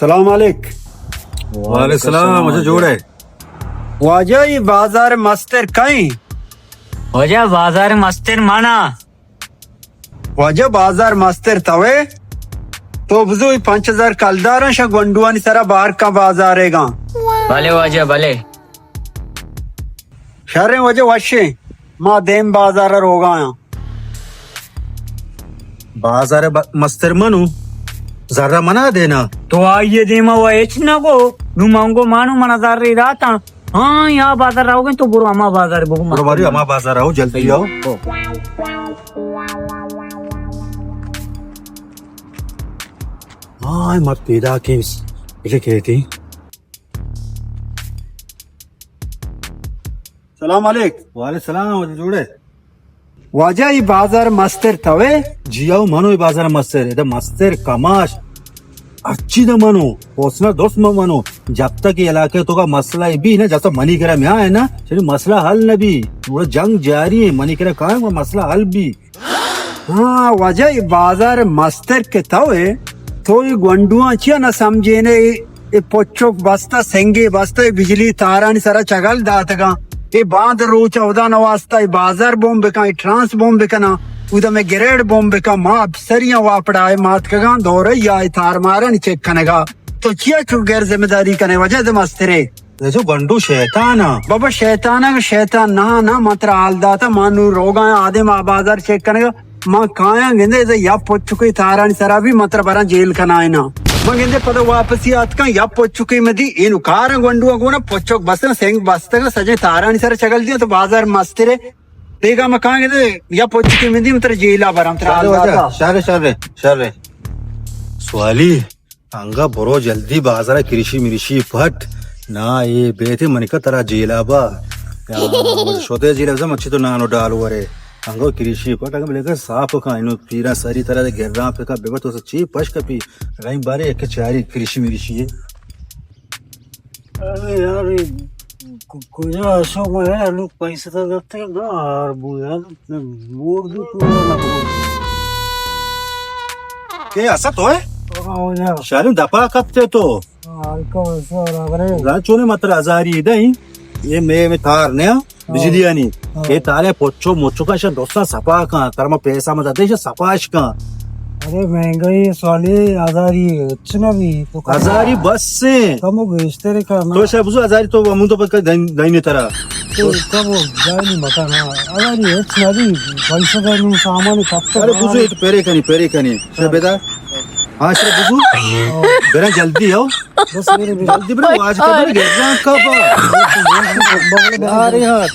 سلام علیک۔ وعلیکم السلام، واجہ جوڑ ئے؟ واجہ، اے بازار مستر کئے؟ واجہ، بازار مستر من آں۔ واجہ، بازار مستر تو ئے؟ تو بزو اے پنچ ہزار کلداراں شہ گونڈوانی سرا بار کن بازارے گاں۔ بلے واجہ، بلے۔ شریں واجہ، وشیں، ما دیم بازار روگایاں۔ بازار ب-، مستر منو، زرہ منا دینا۔ تو آئی دیما و ہچ نہ گو، نو من گو مانو منا زرہ داتاں۔ ہاں، یا بازار روگیں، تو برو ہما بازار بگو۔ برو باری ہما بازار آؤ، جلدی آؤ۔ ہاں، مت پیدا کیس، بلے کہتی۔ سلام علیک۔ وعلیکم السلام، واجہ جوڑ ئے؟ واجہ، اے بازار مستر تو ئے؟ جی آؤ، منو اے بازار مستر، ادا مستر کماش ہرچی دا منو، حوصلہ دوست من منو، جب تک اے علاقے تو کا مسئلہ اے بی نا، جب تک منی کرا میا ہے نا، چلی مسئلہ حل نہ بی، پورا جنگ جاری ہے، منی کرا کائیں وہ مسئلہ حل بی۔ ہاں واجہ، اے بازار مستر کہ تو ئے، تو اے گونڈواں چیا نہ سمجھینے؟ اے، اے پچک بستہ، سنگے بستہ، اے بجلی تارانی سرا چگل داتگاں۔ اے باند روچ اودا نہ واسطہ اے بازار بوم بکن، اے ٹرانس بوم بکناں، اودا میں گریڈ بوم بکن، ما اپسریاں واپڑا اے ماتکگاں دورہ یا اے تار مارانی چیک کنگا۔ تو چیا چو غیر ذمہ داری کنے واجہ دے مسترے؟ تو گنڈو شیطان آ۔ بابا شیطان آ، شیطان نہ، نہ، من ترا حال داتا، من نور روگا آدم آ بازار چیک کنگا، من کایاں گندے، اذا یا پچکے تارانی سرا بی من ترا براں جیل کنائینا۔ من گندے پدا واپسی آتکاں، یا پچکے مدی، اینو کاراں گنڈو گونا پچک بستن، سنگ بستگا، سجے تارانی سرا چگل دیاں، تو بازار مسترے۔ دیگا من کایاں گندے، یا پچکے مدی من ترا جیلا براں، ترا حال داتا۔ شر، شر، شر۔ سوالی۔ انگا برو جلدی بازارا کریشی مریشی پٹ۔ نا، اے بیتے منکا ترا جیلا با۔ یا، شوتے جیلا بزن مچی تو نانو ڈال ورے۔ انگا کریشی پٹ، انگا بلے کن صاف کن، اینو پیرا سری ترا دے گران پکا ببا تو چی پش کپی۔ رہی بارے ایک چاری کریشی مریشی ہے۔ ارے یار، اے ک-، کجا شو من؟ انو پیسہ تو گپتے نا، آر بو یار، مور دو تو نہ بو۔ کے اسا تو ئے؟ ہاں، ہو جا۔ شارم دپا کپتے تو۔ ہاں، ہلکا ویسا برابر ہے۔ زان چونے متر ہزاری دیں، یہ میں، میں تار نیا۔ بجلیانی۔ ہاں۔ اے تالے پچو مچو کا شن دوستاں سپا کن، تر ما پیسہ ما دے شن سپاش کن۔ ارے مہنگائی سوالی ہزاری اچ نہ بی تو کم۔ ہزاری بس سے۔ کم و گیشتر کن۔ تو شاید بزو ہزاری تو ہمون تو پکا دین، دین ترا۔ تو کم و جانی مکان، ہاں۔ ہزاری اچ نہ بی، پیسہ دے نو سامان کپتا۔ ارے بزو ایک پیرے کنی، پیرے کنی۔ شاید بیدا۔ ہاں، شر بزو۔ برا جلدی آؤ۔ بس میرے، میرے۔ جلدی برا، واج کا برا، گران کا با۔ ارے ہاں۔